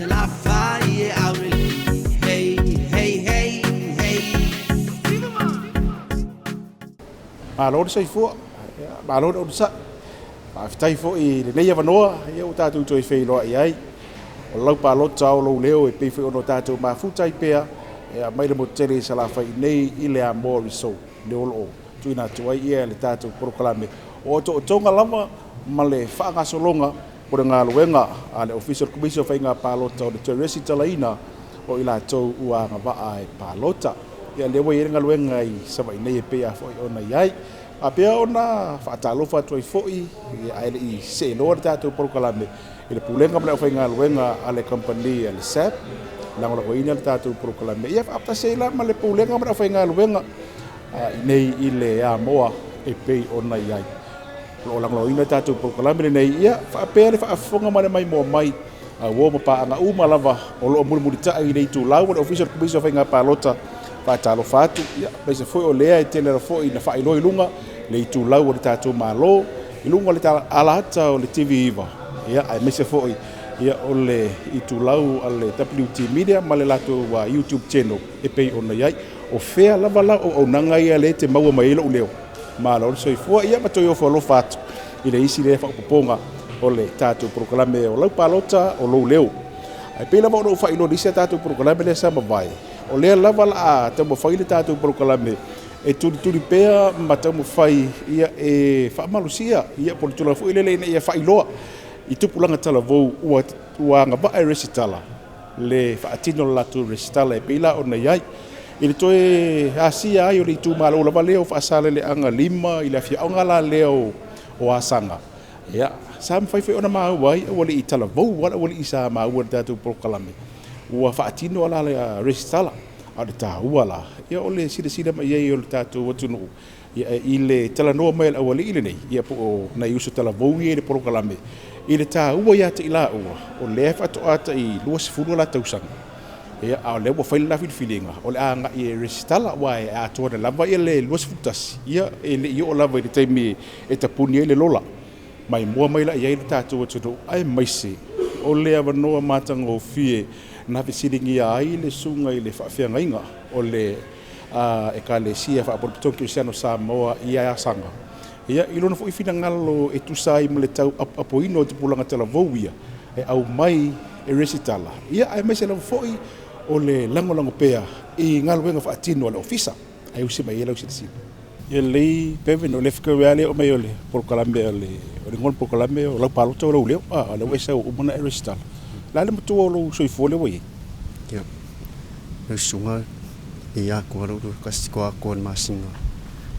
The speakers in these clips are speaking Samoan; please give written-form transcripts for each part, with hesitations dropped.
Salafai e aulelei, hey, hey, hey, hey. Malo le soifua, malo le onosai. Faafetai foi i lenei avanoa ua tatou toe feiloai ai. O lau palota o lou leo e pei foi ona tatou mafuta ai pea e aumai le motu tele i Salafai nei i le Amoa Resort lea o lo o tuuina atu ai ia le tatou polokalame o otootoga lava ma le faagasologa o le galuega a le Ofisa o le Komisi o Faiga Palota o le toe resitalaina o i latou ua agavaa e palota. Ia lea ua i ai le galuega i Savaii nei e pei lava foi ona i ai. Faapea ona faatalofa atu ai foi ae le i see loa le tatou polokalame i le Pulega ma le aufaigaluega a le kamupani a le SAB, lagolagoina le tatou polokalame. Ia faatasi ai la ma le Pulega ma le aufaigaluega i nei i le Amoa e pei ona i ai. O lo o lagolagoina le tatou polokalame lenei, ia faapea le faafofoga ma le maimoa mai a uo ma paaga uma lava o lo o mulimulitai i le itulau o le Ofisa o le Komisi o Faiga Palota. Faatalofa atu, ia, aemaise foi o lea e tele foi ina faailoa i luga le itulau o le tatou Malo, i luga o le alata o le TV9, ia, aemaise foi ia, o le itulau a le WT Media ma le latou YouTube channel e pei ona i ai. O fea lava la o auaunaga ia lea e te maua mai ai lou leo? Malo le soifua, ia ma toe ofo alofa atu i le isi lea faaopoopoga o le tatou polokalame o lau palota o lou leo. Ae pei lava ona ou faailoa i le isi a tatou polokalame lea sa mavae, o lea lava la a taumafai le tatou polokalame e tulituli pea ma taumafai ia e faamalosia ia po o le tulaga foi lele ina ia faailoa i tupulaga talavou ua agavaa e resitala le faatino o le latou resitala e pei la ona i ai i le toe asia ai o le itumalo lava lea o Faasaleleaga 5 i le afioaga la lea o Asaga. Ia, sa mafai foi ona maua ai ua le i talavou lava ua le i sa maua i le tatou polokalame ua faatino la le resitala. A o le taua la, ia o le silasila mai ai o le tatou atunuu ia, i le talanoa mai a le aualii lenei ia, po o nai uso talavou ia i le polokalame, i le taua ia te i laua o lea e faatoa tai 20 o la tausaga, ia, a o lea ua fai le la filifiliga o le a agai e resitala, aua e atoa ane lava ia le 21, ia, e le i oo lava i le taimi e tapuni ai le lola. Maimoa mai la i ai le tatou atunuu, aemaise o le avanoa matagofie na fesiligia ai le susuga i le faafeagaiga o le Ekalesia Faapolapotoga Kerisiano Samoa i Asaga, ia, i lona foi finagalo e tusa ai ma le tau apoapoina o tupulaga talavou ia e aumai e resitala, ia, aemaise lava foi o le lagolago pea i galuega faatino a le Ofisa. Ae usi mai ai lau silasila. Ia lelei Bevan, o le FKA lea o mai o le polokalame o le o le polokalame o lau palota o lou leo. Ah, o lea ua e sau uma na e resitala. La le matua o lou soifua lea ua i ai? Ia, lau susuga i atoa lou kasi toa atoa le masina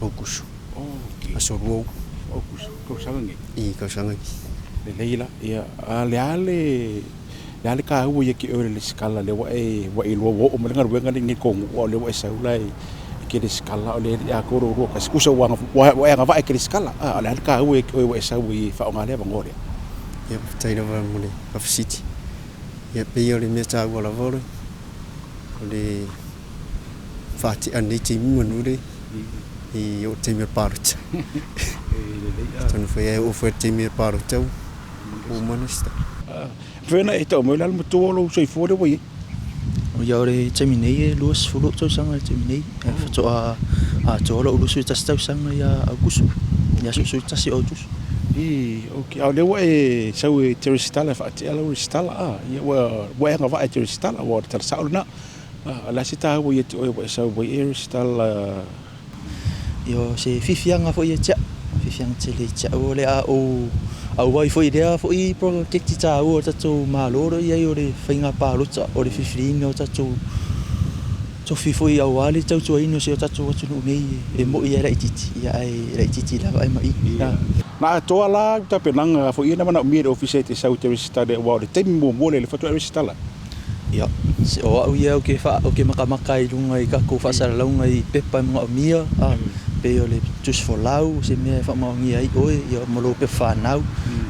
Aukuso. Okay. Aso 2. Aukuso, tausaga nei. I tausaga nei. Lelei la, ia, a le a le le a le taua ia te oe le resitala lea ua e iloa ua oo mai le galuega lenei i tonu a o lea ua e sau la e te resitala o lea e le i atoa lou 21 tusa ua e agavaa e te resitala. A o le a le taua ia te oe ua e sau ai e faaaoga lea avanoa lea? Ia, faafetai lava mo le faafesili. Ia, pei o le mea taua lava o le faatea nei taimi manu le i o taimi o le palota. Atonu foi e oo foi i le taimi o le palota ua uma ona resitala. Mafai ona e tau mai o le a le matua o lou soifua lea ua i ai? Ia o le taimi nei e 20 ou tausaga i le taimi nei. E faatoa atoa lou 21 tausaga ia Aukuso, ia aso 11 o Aukuso. I, okay. A o lea ua e sau e te resitala e faatea lau resitala, a, ia ua e agavaa e te resitala, aua o le tala sao lena. A, o le a se taua ia te oe ua e sau ai e resitala? Ia o se fiafiaga foi ia te au, fiafiaga tele ia te au o le a ou auai foi i lea foi poloketi taua o le tatou Malo o lo o i ai o le faiga palota, o le filifiliina o tatou tofi foi aua le tautuaina o si o tatou atunuu nei e moi e laitiiti, ia ae laitiiti lava ae ma'i. Na atoa la au tapenaga foi ia na manaomia e le Ofisa e te sau e te resitala aua o le taimi muamua lea o lea faatoa e resitala. Ia, o au ia ou te makamaka ai i luga i tatou faasalalauga i pepa e manaomia, pei o le tusi folau, o se mea e faamaonia ai oe, ia ma lou pepa fanau.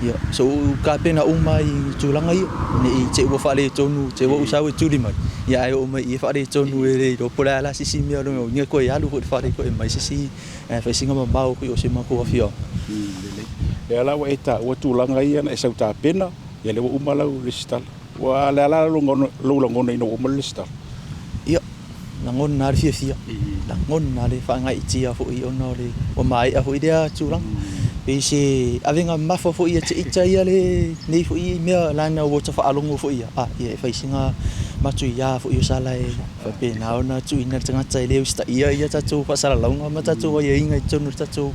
Ia, so ua ou tapena uma ai i tulaga ia, ne i te i ua faaletonu, te i ua ou sau e tuli mai, ia ae oo mai i i e faaletonu e le iloa po o le a la se isi mea lona uiga toe alu foi i le fale toe aumai se isi fai sina mamao foi o si o matou afioaga. Lelei. Lea la ua e taua tulaga ia na e sau tapena, ia lea ua uma lau resitala. Ua le a la lou lagona ina ua uma le resitala? Ia, lagona lava le fiafia, lagona le faagaeetia foi ona o le ua maea foi lea tulaga. Pei se avega mamafa foi ia te ita ia lenei foi mea lana ua ta faalogo foi ia, a ia e fai sina matuia foi o sala e faapena ona tuuina le tagata e le usitaia ia tatou faasalalauga ma tatou aiaiga i totonu o le tatou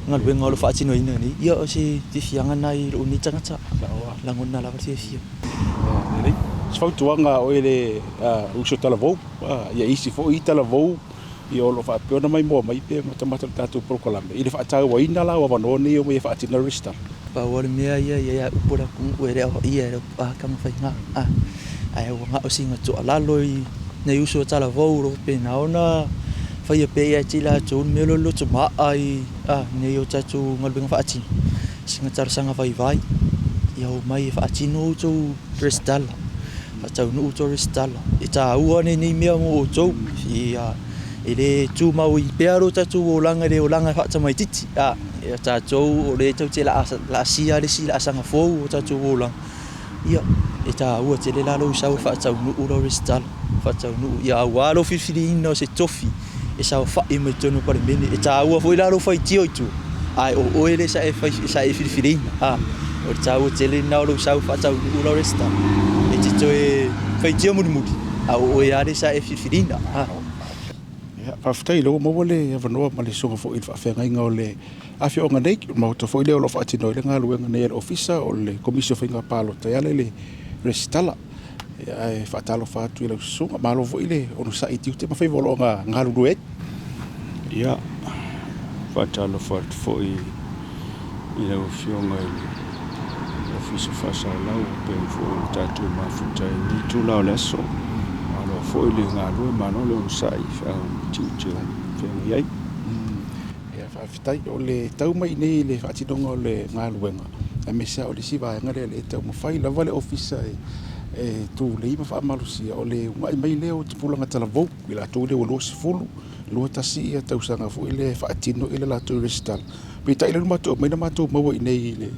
galuega o lo o faatinoina nei. Ia o se fiafiaga lena i lou nei tagata, lagona lava le fiafia. Lelei. Se fautuaga a oe le uso talavou, ia isi foi talavou ia o lo o faapea ona maimoa mai pe matamata i le tatou polokalame i le faatauaina la o avanoa nei e omai e faatino le resitala. Pau lava le mea ia e i ai upu a le atunuu e le aoaia e le upu Tamafaiga. Ae ua na o sina tuualalo i nai uso a talavou o lo o faapena ona faia pea ia te i latou le mea lea o le loto ma'a i nei o tatou galuega faatino, sina talosaga vaivai, ia omai e faatino outou resitala, faataunuu outou resitala. E taua lenei mea mo outou, ia e le tumau ai pea lo tatou olaga i le olaga faatamaitiiti. Ia tatou o lea tatou te laasia le isi laasaga fou o tatou olaga, Ia, e taua tele la lou sau e faataunuu lau resitala, faataunuu, ia aua lou filifiliina o se tofi e saofai mai totonu o le Palemene. E taua foi la lou faitio i tua, ae o oe lea sa e, fai, sa e filifiliina. A, o le taua tele lena o lou sau e faataunuu lau resitala. E te toe faitio mulimuli, a o oe lava lea sa e filifiliina. A. Ia, faafetai o lea ua maua le avanoa ma le susuga foi i le faafeagaiga o le afioaga nei, o le maota foi lea o lo o faatino ai le galuega nei a le Ofisa o le Komisi o Faiga Palota e ala i le resitala. Ae faatalofa atu i lau susuga, malo foi le onosai i tiute ma faiva o lo o galulue ai. Ia, faatalofa atu foi i lau Afioga i le Ofisa Faasalalau e pei foi ona tatou mafuta i lenei itula o le aso. Malo foi le galue, malo le onosai i feau ma tiute o feagai ai. Ia, faafetai. O le tau mai i inei i le faatinoga o le galuega, aemaise lava o le isi vaega lea e taumafai lava le Ofisa e tulei ma faamalosia, o le uunai mai lea o tupulaga talavou, i latou lea ua 20, 21 tausaga foi lea e faatino i le latou resitala. Peitai o lea ua matou omai na matou maua i inei i le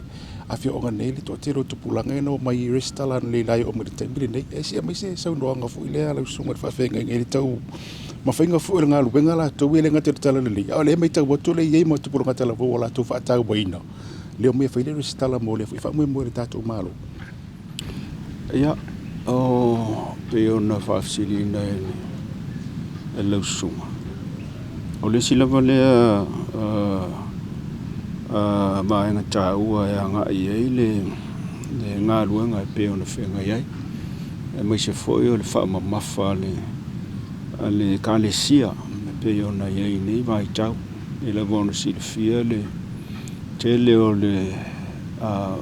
afioaga nei le toatele o tupulaga ia na omai e resitala analeila e oo mai i le taimi lenei. Ae se i aumai se saunoaga foi lea a lau susuga i le faafeagaiga i le taumafaiga foi o le galuega latou e le gata i le talalelei, a o lea e matau atu o lea e i ai ma tupulaga talavou ua latou faatauaina le omai e fai le resitala mo lea foi faamoemoe o le tatou Malo. Ia, o pei ona faafesiliina e lau susuga, o le isi lava lea vaega taua e agai i ai le galuega e pei ona feagai ai, aemaise foi o le faamamafa a le Ekalesia e pei ona i ai i lenei vaitau. E pei lava ona silafia le tele o le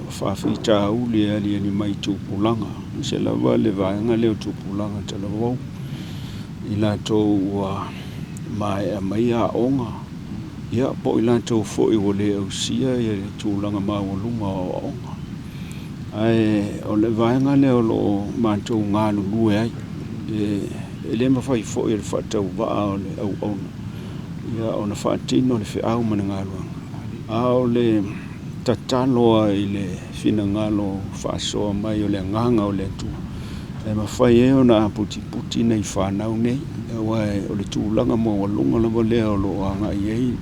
faafitauli e aliali mai i tupulaga, aemaise lava le vaega lea o tupulaga talavou, i latou ua maea mai aoga, ia po o i latou foi ua le ausia le tulaga maualuga o aoaoga. Ae o le vaega lea o lo o matou galulue ai, e le mafai foi e le faatauvaa o le auauna ona faatino le feau ma le galuega, a o le tatalo lava i le finagalo faasoa mai o le Agaga o le Atua e mafai ai ona aputiputi nai fanau nei, aua o le tulaga maualuga lava lea o lo o agai i ai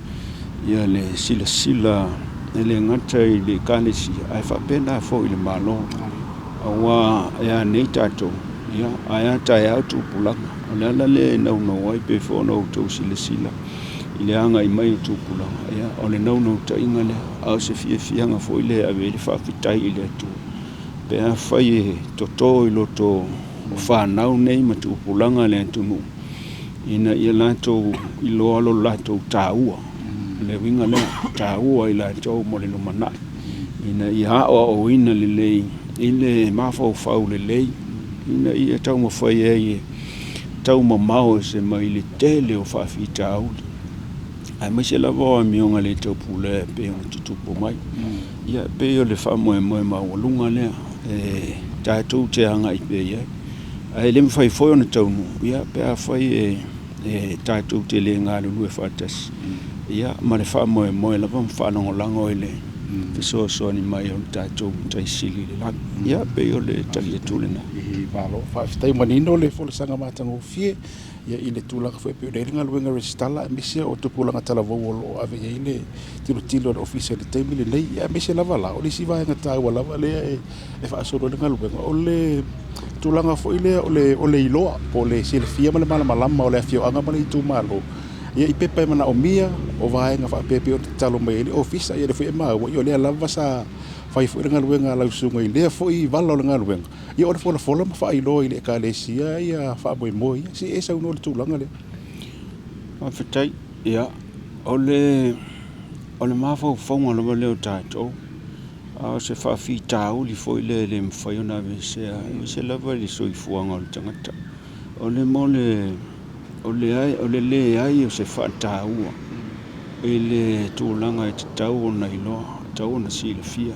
ia le silasila e le gata i le Ekalesia ae faapena foi i le Malo, aua e a nei tatou, ia, ae a taeao tupulaga. O le ala lea e naunau ai pei foi ona outou silasila i le agai mai o tupulaga, ia, o le naunautaiga lea, a o se fiafiaga foi lea e ave i ai le faafetai i le Atua pe afai e toto i loto o fanau nei ma tupulaga le atunuu ina ia latou iloa lo latou taua. O le uiga lea, taua i latou mo le lumanai ina ia aoaoina lelei i le mafaufau lelei ina ia taumafai ai e taumamao ese mai le tele o faafitauli aemaise lava o amioga le taupulea e pei ona tutupu mai. Ia, e pei o le faamoemoe maualuga lea e tatou te agai pea i ai, ae le mafai foi ona taunuu ia pe afai e tatou te le galulue faatasi ia ma le faamoemoe lava ma faalagolago i le fesoasoani mai o le tatou Matai Sili i le Lagi. Ia, e pei o le tali atu lena. Malo, faafetai manino le folasaga matagofie ia i le tulaga foi e pei ona i ai le galuega resitala aemaise o tupulaga talavou o lo o ave i ai le tilotilo a le Ofisa i le taimi lenei. Ia aemaise lava la, o le isi vaega taua lava lea e faasolo ai le galuega, o le tulaga foi lea o le o le iloa po o le silafia ma le malamalama o le afioaga ma le itumalo ia i pepa e manaomia o vaega faapea e pei ona tatalo mai ai le Ofisa. Ia o lea foi e maua, ia o lea lava sa fai foi le galuega a lau susuga i lea foi vala o le galuega, ia o le folafola ma faailoa i le Ekalesia ia faamoemoe ia. Se i e saunoa i le tulaga lea. Faafetai. Ia, o le o le mafaufauga lava lea o tatou, a o se faafitauli foi lea e le mafai ona aveesea, aemaise lava i le soifuaga o le tagata. O le mo le o le o le leai o se faataua i le tulaga e tatau ona iloa, e tatau ona silafia.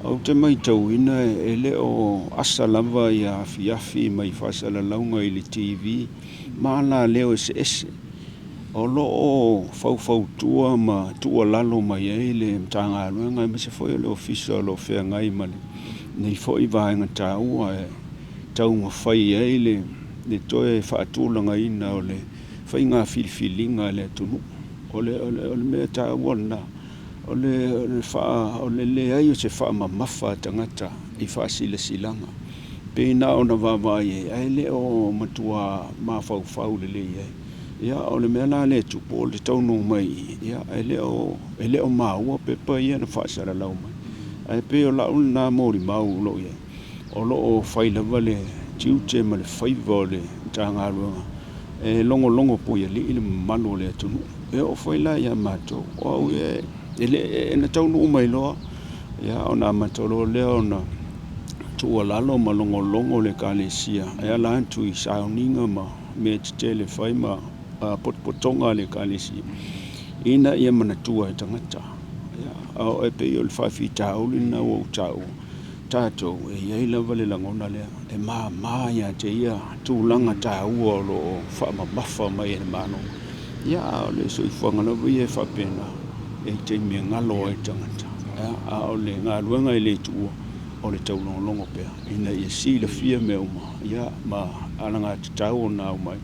Ou te matauina e le o asa lava ia afiafi mai faasalalauga i le TV ma alaleo eseese o lo o faufautua ma tuualalo mai ai le Matagaluega aemaise foi o le Ofisa o lo o feagai ma lenei foi vaega taua e taumafai ai le toe faatulagaina o le faiga filifiliga a le atunuu. O le mea taua lena, o le leai o se faamamafa a tagata i faasilasilaga. Pei na ona vaavaai i ai ae le o matua mafaufau lelei i ai. Ia, o le mea la lea e tupu o le taunuu mai i i, ia, e le o maua pepa ia na faasalalau mai. Ae pei o lau lena molimau o lo o i ai, o lo o fai lava le tiute ma le faiva o le Matagaluega e logologo puialii le mamalu o le atunuu. E oo foi la ia matou, o au ia e le, na taunuu mai loa, ia ona amata loa lea ona tuualalo ma logologo le Ekalesia e ala atu i sauniga ma mea tetele e fai ma potopotoga a le Ekalesia ina ia manatua e tagata. Ia, a e pei o le faafitauli lena ua ou taua, tatou e i ai lava le lagona lea e mama ia te ia tulaga taua o lo o faamamafa mai e le Malo. Ia, a o le soifuaga lava ia e faapena, e i ai taimi e galo ai le tagata, a o le galuega e le tuua, o le taulogologo pea ina ia silafia mea uma ia ma alagatatau ona aumai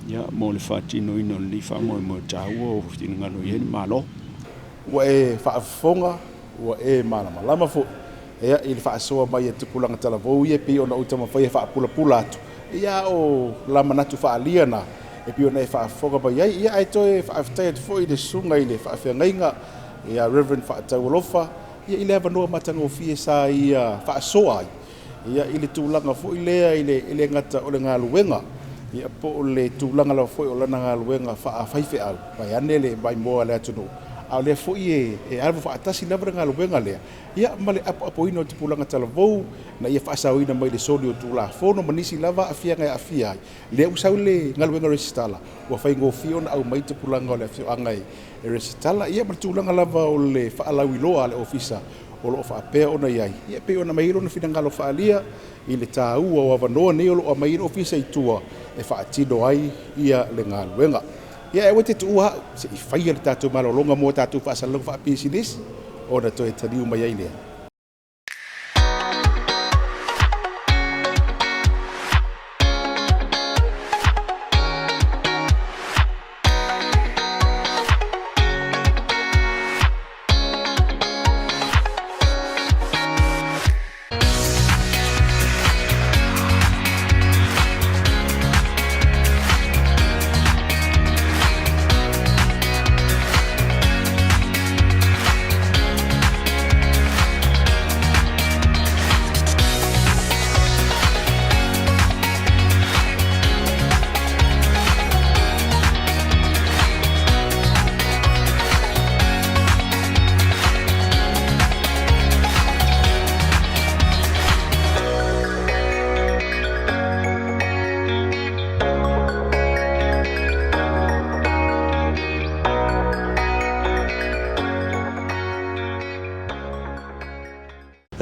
ia mo le faatinoina o lenei faamoemoe taua ua finagalo i ai le Malo. Ua e faafofoga, ua e malamalama foi ia i le faasoa mai a tupulaga talavou ia e pei ona ou taumafai e faapulapula atu, ia o la manatu faaalia na e pei ona e faafofoga mai ai. Ia ae toe faafetai atu foi i le susuga i le faafeagaiga ia Reverend Faataualofa ia i le avanoa matagofie sa ia faasoa ai ia i le tulaga foi lea i le e le gata o le galuega ia po o le tulaga lava foi o lana galuega faafaifeau vaeane le maimoa a le atunuu, a o lea foi e e alu faatasi lava le galuega lea ia ma le apoapoina o tupulaga talavou na ia faasaoina mai le soli o Tulafono ma nisi lava aafiaga e aafia ai. Lea ua sau le galuega resitala ua faigofie ona aumai tupulaga o le afioaga e e resitala ia ma le tulaga lava o le faalauiloa a le Ofisa o lo o faapea ona i ai, ia e pei ona aumai ai lona finagalo faaalia i le taua o avanoa nei o lo o aumai ai le Ofisa i tua e faatino ai ia le galuega. Ia aua e te tuua au se i faia le tatou malologa mo a tatou faasalalauga faapisinisi ona toe taliu mai ai lea.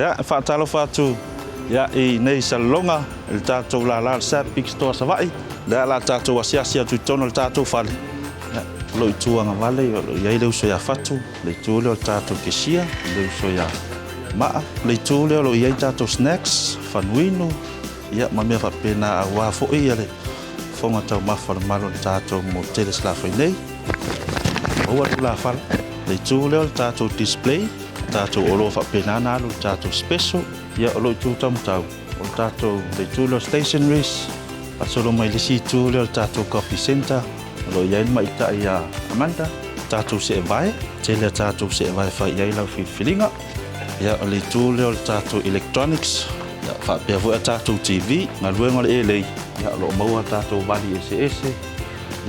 Ia, e faatalofa atu ia i nei salaloga i le tatou lala o le SAP Big Store Savaii. Lea la tatou asiasi atu i totonu o le tatou fale. Ia, lou itu agavale o lo o i ai le uso ia Fatu, le itu lea o le tatou cashier, le uso ia Maa, le itu lea o lo o i ai tatou snacks, fanuinu, ia ma mea faapena aua foi le fofoga taumafa o le malu o le tatou motu tele i Salafai nei. Maua tulafala. Le itu lea o le tatou display, tatou oloa faapena ona alu i le tatou special, ia o lou itu taumatau, o le tatou le itu lea o stationaries, faasolo mai le isi itu lea o le tatou copy centre, o lo o i ai le ma'itai ia Amanda, tatou seevae, tele a tatou seevae e fai i ai lau filifiliga. Ia, o le itu lea o le tatou electronics, ia, faapea foi a tatou TV, galuega o le elei, ia, o lo o maua a tatou vali eseese.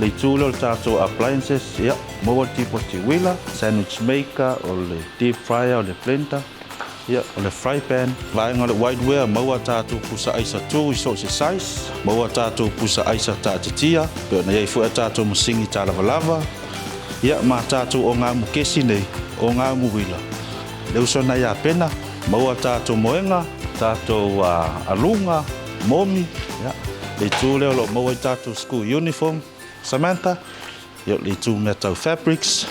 Le itu lea o le tatou appliances, ia, maua le tipoti uila, sandwich maker, o le deep fryer, o le blender, ia, o le fry pan. Vaega o le whiteware, maua a tatou pusa aisa tu i so o se size, maua a tatou pusa aisa taatitia, pei ona i ai foi a tatou masini talavalava, ia, ma tatou ogamu kesi nei, ogamu uila. Le uso na ia Pena, maua tatou moega, tatou aluga, momi, ia, le itu lea o lo o maua ai tatou school uniform, Samantha, ia, le itu mea tau fabrics,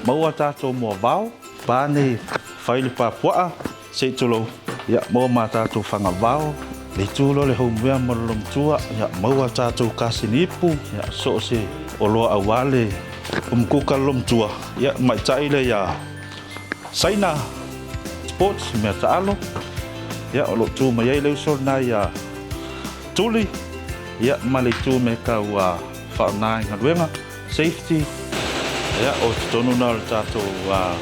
maua tatou moavao, pane, fai le papuaa, se i tulou, ia, maua ma tatou fagavao, le itu lea o le homeware mo le loomatua, ia, maua tatou kasini ipu, ia, so o se oloa aua le umukuka le loomatua, ia, maitai lea ia Saina Sports, mea taalo, ia, o lo o tu mai ai le uso lena ia Tuli, ia, ma le itu me tau faaaoga i galuega, safety, ia, o totonu lena o le tatou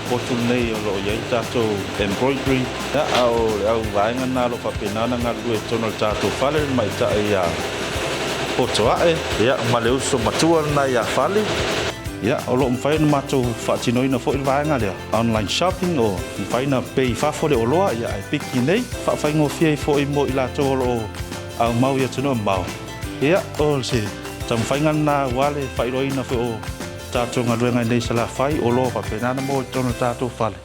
potu lenei o lo o i ai le tatou embroidery, ia, a o le au vaega lena o lo o faapena ona galulue i totonu o le tatou fale, le tamaitai ia Potoae, ia, ma le uso matua lena ia Fale. Ia, o lo o mafai ona matou faatinoina foi le vaega lea, online shopping, o mafai ona pay i fafo le oloa, ia, ae piki nei, faafaigofie ai foi mo i latou o lo o aumau i atunuu mamao. Ia, o se taumafaiga lena aua le faailoaina foi o tatou galuega i nei Salafai, oloa faapena ona maua i totonu o le tatou fale,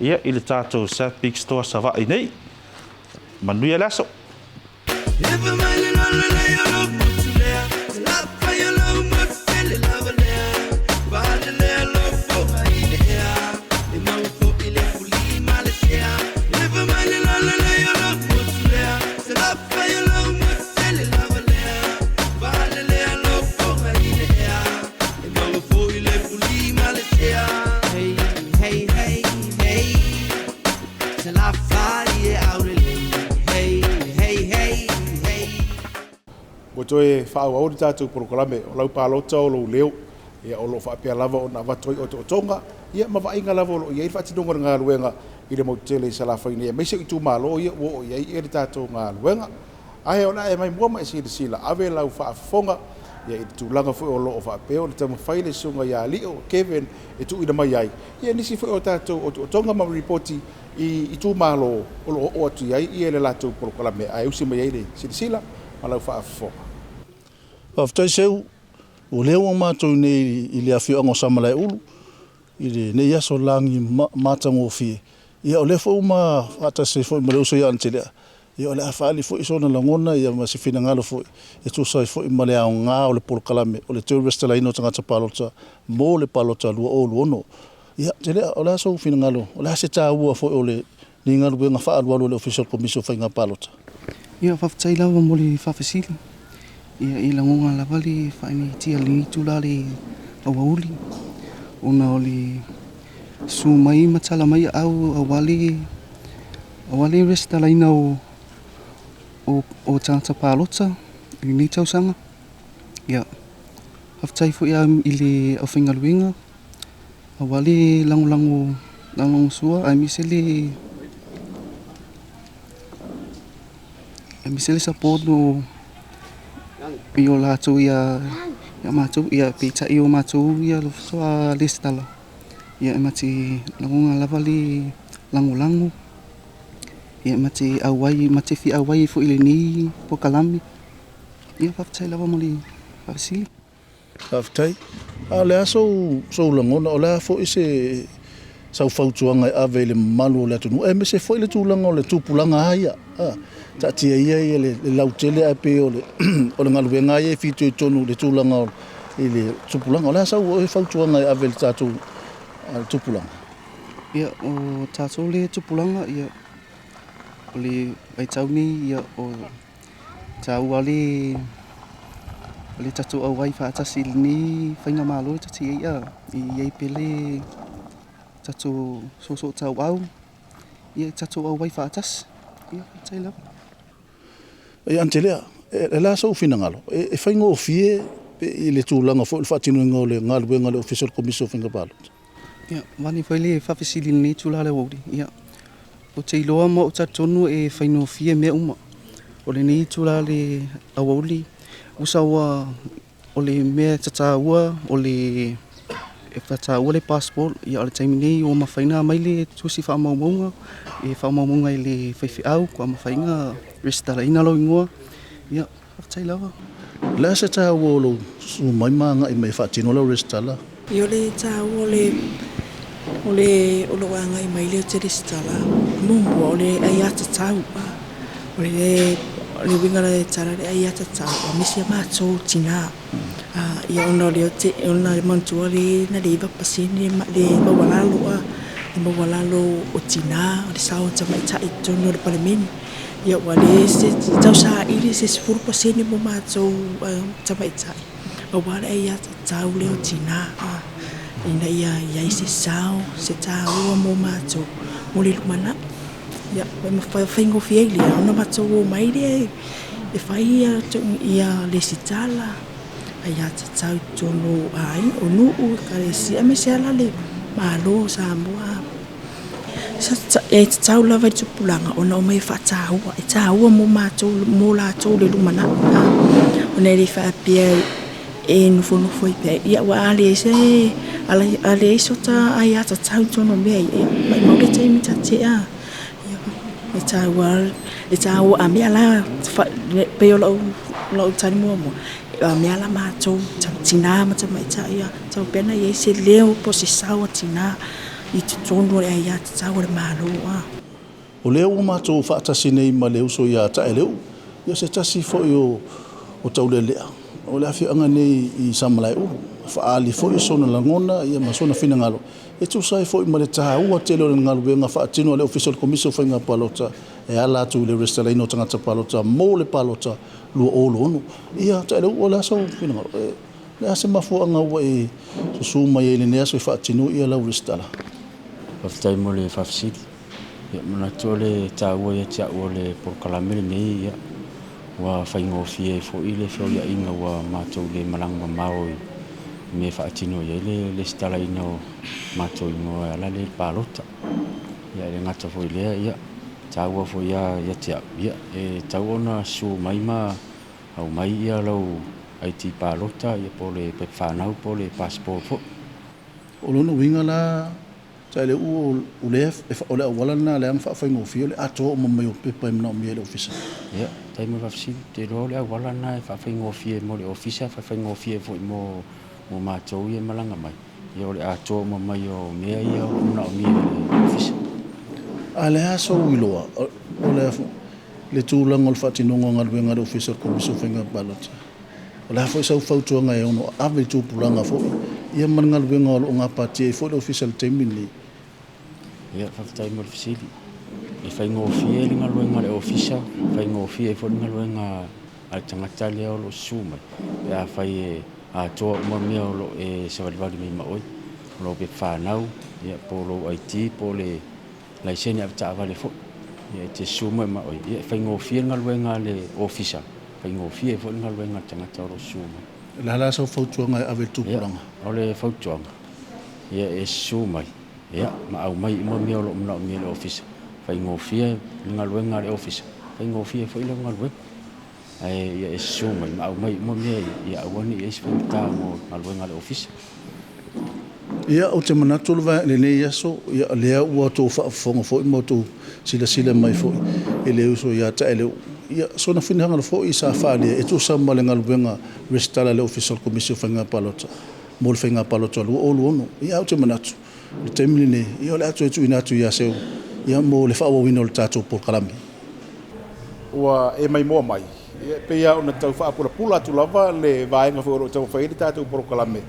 ia, i le tatou South Beach Store Savaii nei. Manuia le aso! Ua toe faaauau le tatou polokalame o lau palota o lou leo, ia o lo o faapea lava ona avatu ai otootoga ia ma vaaiga lava o lo o i ai le faatinoga o le galuega i le motu tele i Salafai nei aemaise o itumalo ia ua oo i ai le tatou galuega. Ae o le a e mai mua ma e silasila, ave lau faafofoga ia i le tulaga foi o lo o faapea ona taumafai le susuga ia Lio Kevin e tuuina mai ai ia nisi foi o tatou otootoga ma lipoti i itumalo o lo o oo atu i ai ia le latou polokalame ae usi mai ai le silasila ma lau faafofoga. Faafetai Seu, o lea ua matou nei i le afioaga o Samalaeulu i lenei aso lagi matagofie, ia o lea foi ua ma faatasi ai foi ma le uso ia Anatilea, ia o le a faaali foi sona lagona ia ma se finagalo foi e tusa ai foi ma le aoga o le polokalame o le toe resitalaina o tagata palota mo le palota 2026. Ia, Telea, o le a sou finagalo, o le a se taua foi o lenei galuega faaalualu a le Ofisa o le Komisi o Faiga Palota? Ia, faafetai lava mo le faafesili. Ia, e lagona lava le faainetia i lenei itula le aoauli, ona o le susu mai ma tala mai aau aua le, aua le resitalaina o, o, o tagata palota i lenei tausaga. Ia, faafetai foi lava i le aufaigaluega aua le lagolago lagolagosua aemaise le aemaise le support o i o latou ia ia matou ia peitai o matou ia faatoa resitala ia e ma te lagona lava le lagolago ia ma te auai ma te fia auai ai foi i lenei polokalame ia faafetai lava mo le faafesili. Faafetai. A o le a sou, sou lagona, o le a foi se sau fautuaga e ave i le mamalu o le atunuu, aemaise foi le tulaga o le tupulaga lava ia, a, taatia ia ia le, le lautele ae pei o le, o le galuega lava ia e fitoitonu i le tulaga o i le tupulaga. O le a sau oe fautuaga e ave i le tatou tupulaga? Ia, o tatou le tupulaga, ia, o le vaitau nei, ia, o taua le o le tatou auai faatasi i lenei faigamalo e tatou te i ai, e i ai pea le tatou soosootauau, ia tatou auai faatasi. Ia, faafetai lava. Ia Antelea, e le a sou finagalo, e faigofie i le tulaga foi o le faatinoina o le galuega a le Ofisa o le Komisi o Faiga Palota? Ia, avane foi le faafesili i lenei itula o le aoauli. Ia, ou te iloa ma ou talitonu e faigofie mea uma. O lenei itula o le aoauli, usa ua o le mea e tataua o le e faataua le passport, ia o le taimi nei ua mafai ona aumai le tusi faamaumauga e faamaumauga e le faifeau, ua mafai ona resitalaina lou igoa. Ia, faafetai lava. O le a se taua o lou susu mai ma agai mai e faatino lau resitala? Ia o le taua o le o le o lou agai mai lea ou te resitala, muamua o le aiatatau. O le uiga o le tala o le aiatatau, aemaise lava matou o tina. Ia ona o lea ou te, ona e manatua lea na le 9% le maualalo, le maualalo o tina, o le sao o tamaitai i totonu o le Palemene. Ia ua le tau saili se 10% mo matou tamaitai, aua le aiatatau lea o tina, ina ia i ai se sao, se taua mo matou mo le lumanai. Ia, e faigofie ai lea ona matou omai lea e fai ia resitala, aiatatau i totonu o aiga, o nuu, ekalesia, aemaise lava la le Malo o Samoa. E tatau lava i le tupulaga ona omai e faataua, e taua mo matou, mo latou le lumanai. Ona e le faapea e nofonofo ai pea, ia aua a leai se, a leai sota aiatatau i totonu o mea ia, maumau le taimi ta te a. E taua, e taua, a mea la, pei o lau tali muamua, a mea la matou, tina ma tamaitai, e tatau pea ona i ai se leo po o se sao o tina i totonu o le aiatatau a le Malo. O lea ua matou faatasi nei ma le uso ia Taeleu'u, ia o se tasi foi o Taulelea o le afioaga nei i Samalaeulu, e faaali foi sona lagona ma sona finagalo e tusa ai foi ma le taua tele o le galuega faatino a le Ofisa o le Komisi o Faiga Palota e ala atu i le resitalaina o tagata palota mo le palota 2026. Ia Taeleu'u, o le a sou finagalo? O le a se mafuaaga ua e susu mai ai i lenei aso e faatino lau resitala? Faafetai mo le faafesili. Ia manatu o le taua ia te au o le polokalame lenei, ia, ua faigofie ai foi le feoliaina ua matou le malaga mamao i mea e faatino i ai le lesitalaina o matou igoa e ala lea i le palota. Ia e le gata foi i lea, ia, taua foi ia te au, ia, e tatau ona susu mai ma aumai ia lau ID palota, ia po o le pepa fanau po o le passport foi. O lona uiga la, Taeleu'u, o lea o le auala lena lea na faafaigofie o le atoa uma mai o pepa e manaomia e le Ofisa. Ia, faafetai mo le faafesili. Ou te iloa o le auala lena e faafaigofie mo le Ofisa, e faafaigofie foi mo matou ia e malaga mai. Ia o le atoa uma mai o mea ia o lo o manaomia e le Ofisa. A o le a sou iloa o le tulaga o le faatinoga o galuega a le Ofisa o le Komisi o Faiga Palota? O le a foi sau fautuaga e ono ave i tupulaga foi ia ma le galuega o lo o gapatia ai foi le Ofisa i le taimi lenei? Ia, faafetai mo le fesili. E faigofie le galuega a le Ofisa, e faigofie foi le galuega a le tagata lea o lo o susu mai, pe afai e atoa uma mea o lo o e savalivali mai ma oe, o lou pepa fanau, ia, po o lou ID po o le laisene avetaavale foi. Ia e te susu mai ma oe, ia e faigofie le galuega a le Ofisa, faigofie foi le galuega a le tagata o lo o susu mai. O le a la sau fautuaga e ave i le tupulaga? Ia, o le fautuaga, ia e susu mai, ia, ma aumai uma mea o lo o manaomia e le Ofisa. Faigofie le galuega a le Ofisa, faigofie foi lau galuega. Ae ia e susu mai ma aumai uma mea ia, ia aua ne i i ai se faigata mo galuega a le Ofisa. Ia, ou te manatu o lenei aso, ia, lea ua outou faafofoga foi ma outou silasila mai foi i le uso ia Taeleu'u. Ia, sona finagalo foi sa faaalia e tusa ma le galuega resitala a le Ofisa o le Komisi o Faiga Palota mo le Faiga Palota 2026. Ia, ou te manatu, i le taimi lenei, ia, o le a toe tuuina atu ia Seu, ia, mo le faaauauina o le tatou polokalame. Ua e maimoa mai. Ia, e pei lava ona tau faapulapula atu lava le vaega foi o lo o taumafai ai le tatou polokalame,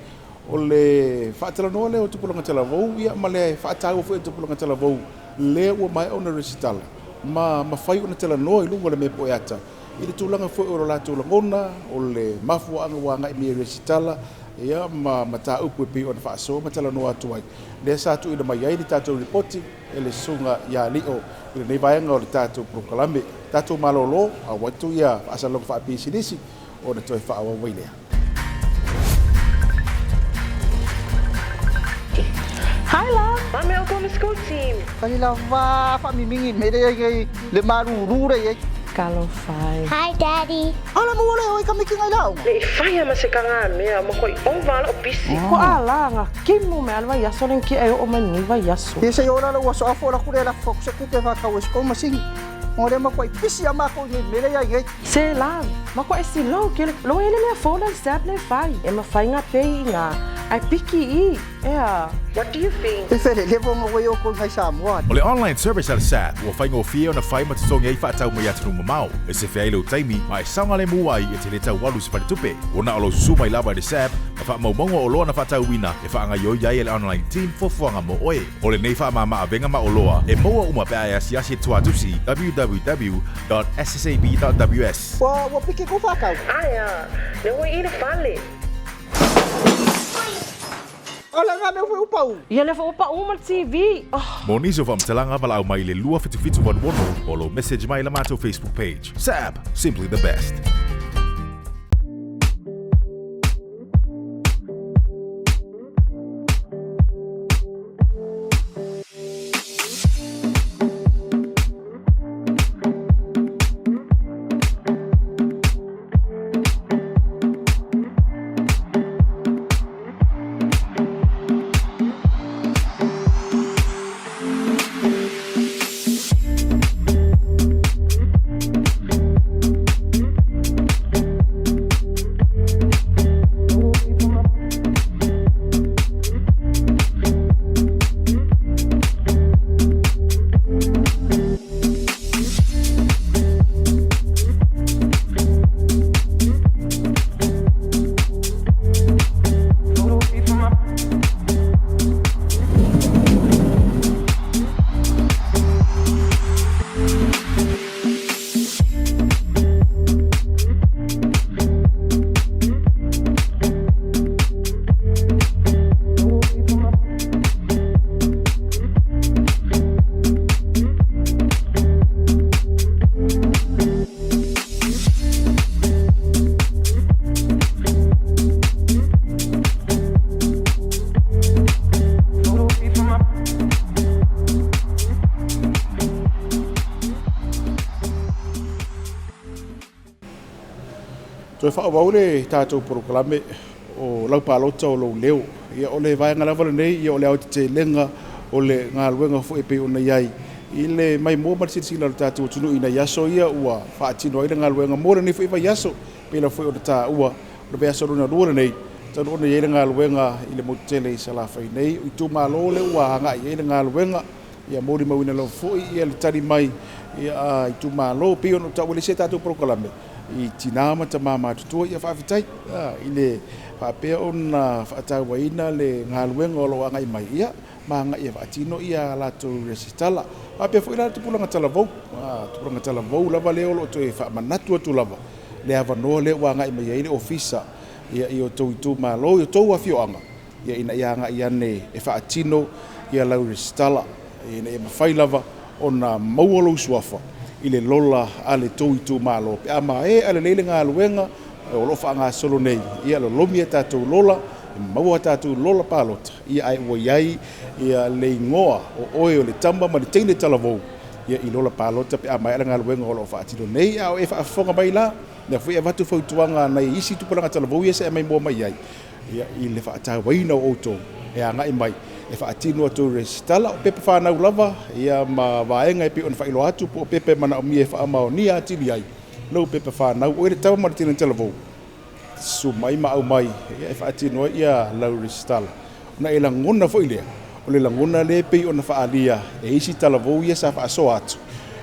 o le faatalanoa lea o tupulaga talavou, ia ma le faataua foi o tupulaga talavou lea ua maea ona resitala ma mafai ona talanoa i luga o le mea poeata i le tulaga foi o lo latou lagona, o le mafuaaga ua agai mai e resitala, ia ma mataupu e pei ona faasoa ma talanoa atu ai. Lea sa tuuina mai ai le tatou lipoti e le Susuga ia Lio i lenei vaega o le tatou polokalame. Tatou malolo, auai atu ia faasalalauga faapisinisi ona toe faaauau ai lea. Hi love! Mame o kona school team. Fai lava faamimigi mea lea i ai le malulu lea i ai. Talofa e. Hi daddy. Ala mo le oi ka mikinga i la Le i faia ma se kaga mea ma koi ova la'u pisi. Ko a la nga kimo me alwa yaso len ki e o mai ni vai yaso. Ia se ora la ua so afo la kule la fo se kupe fa ka ko masini. Mo le ma koi pisi a ma ko ni mele ia i. Se la, ma ko e si lo ke lo ele le fo la sap le fai. E ma fai nga pe i nga. Ai piki i. Ea. What do you think? E fele le vonga o ko ngai Samoa. O le online service a le SAB ua faigofie ona fai ma totogi ai faatau mai atunuu mamao, e sefe ai lou taimi ma e saogalemu ai e te le tau alu i se faletupe. Ua na o lou susu mai lava i le SAB ma faamaumauga o oloa na faatauina e faagaoioi ai e le online team fuafuaga mo oe. O lenei faamama-avega ma oloa e maua uma pe a e asiasi i le tuatusi www.ssab.ws. Ua ua piki ko whakau. Aia, le oi i le fale. Ola nga mea foi upau. Ia le foi upau ma le TV. Oh. Mo nisi o faamatalaga, valaau mai i le 27786 o lou message mai i la matou Facebook page. SAB, simply the best. Toe faaauau le tatou polokalame o lau palota o lou leo. Ia, o le vaega lava lenei, ia, o le aotetelega o le galuega foi e pei ona i ai i le maimoa ma le silasila o le tatou atunuu i nai aso ia ua faatino ai le galuega mo lenei foi vaiaso. Pei lava foi ona taua, o le vaiaso lona lua lenei talu ona i ai le galuega i le motu tele i Salafai nei. O itumalo lea ua agai i ai le galuega, ia molimauina lava foi ia le tali mai a itumalo. Pei ona ou taua i le isi a tatou polokalame i tina ma tama matutua, ia faafetai i le faapea ona faatauaina le galuega o lo o agai mai, ia ma agai e faatino ia latou resitala. Faapea foi la le tupulaga talavou, tupulaga talavou lava lea o lo o toe faamanatu atu lava le avanoa lea ua agai mai ai le ofisa ia i outou itumalo, i outou afioaga, ia ina ia agai ane e faatino ia lau resitala, ina ia mafai lava ona maua lou suafa i le lola a le tou itumalo. Pe a maea lelei le galuega o lo o faagasolo nei, ia lolomi a tatou lola, maua a tatou lola palota, ia ae ua i ai ia le igoa o oe o le tama ma le teine talavou ia i lola palota pe a maea le galuega o lo o faatino nei. A o e faafofoga mai la, lea foi e avatu fautuaga a nai isi tupulaga talavou ia se aumai mua mai ai, ia, i le faatauaina o outou e agai mai e faatino a outou resitala, o pepa fanau lava ia ma vaega e pei ona faailoa atu, po o pepa e manaomia e faamaonia atili ai lou pepa fanau. Oe le tama ma le teine talavou, susu mai ma aumai ia e faatino ai ia lau resitala. Ona e lagona foi lea, o le lagona lea e pei ona faaalia e isi talavou ia sa faasoa atu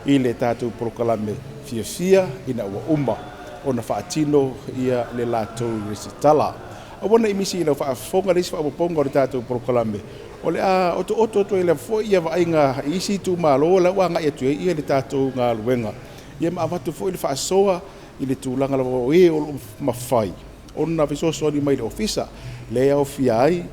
i le tatou polokalame fiafia ina ua uma ona faatino ia le latou resitala. Aua ne i misi i lau faafofoga le isi faaopoopoga o le tatou polokalame, o le a otooto atu ai lava foi ia vaaiga i isi itumalo la ua agai atu ai ia le tatou galuega, ia ma avatu foi le faasoa i le tulaga lava o e o lo o mafai ona fesoasoani mai i le ofisa, lea e aofia ai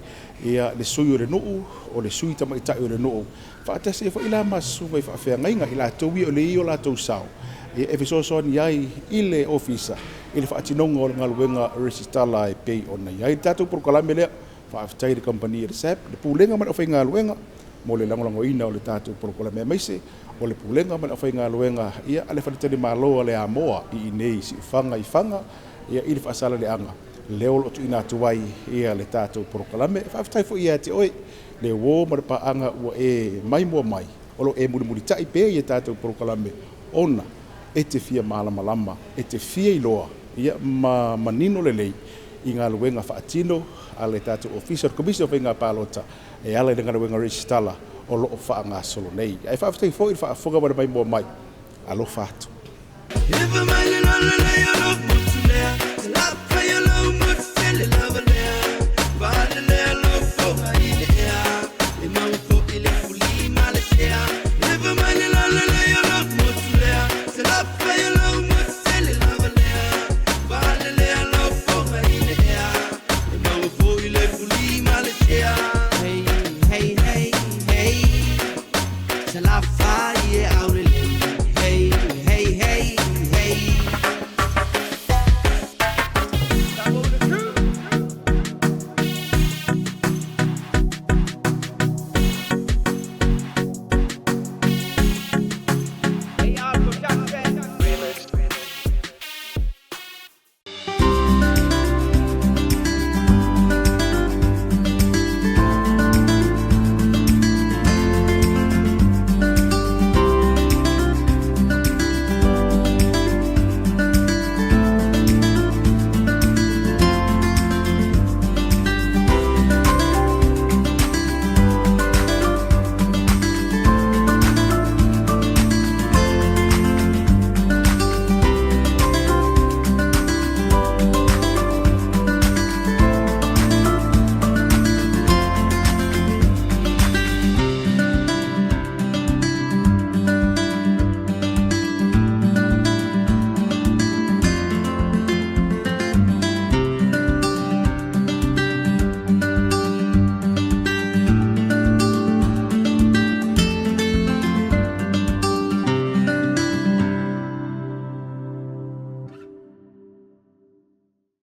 ia le sui o le nuu, o le sui tamaitai o le nuu, faatasi ai foi la ma susuga i faafeagaiga, i latou ia o lea e i o latou sao e fesoasoani ai i le ofisa i le faatinoga o le galuega resitala e pei ona i ai le tatou polokalame lea. Faafetai i le kamupani a le SAB, le Pulega ma le aufaigaluega mo le lagolagoina o le tatou polokalame, aemaise o le Pulega ma le aufaigaluega ia a le Faletalimalo a le Amoa i inei i Siufaga i Faga ia i le Faasaleleaga lea o lo o tuuina atu ai ia le tatou polokalame. Faafetai foi ia te oe le uo ma le paaga ua e maimoa mai, o lo o e mulimulitai pea i a tatou polokalame ona e te fia malamalama, e te fia iloa ia ma manino lelei i galuega faatino a le tatou Ofisa o le Komisi o Faiga Palota e ala i le galuega resitala o lo o faagasolo nei. Ae faafetai foi i le faafofoga ma le maimoa mai. Alofa atu.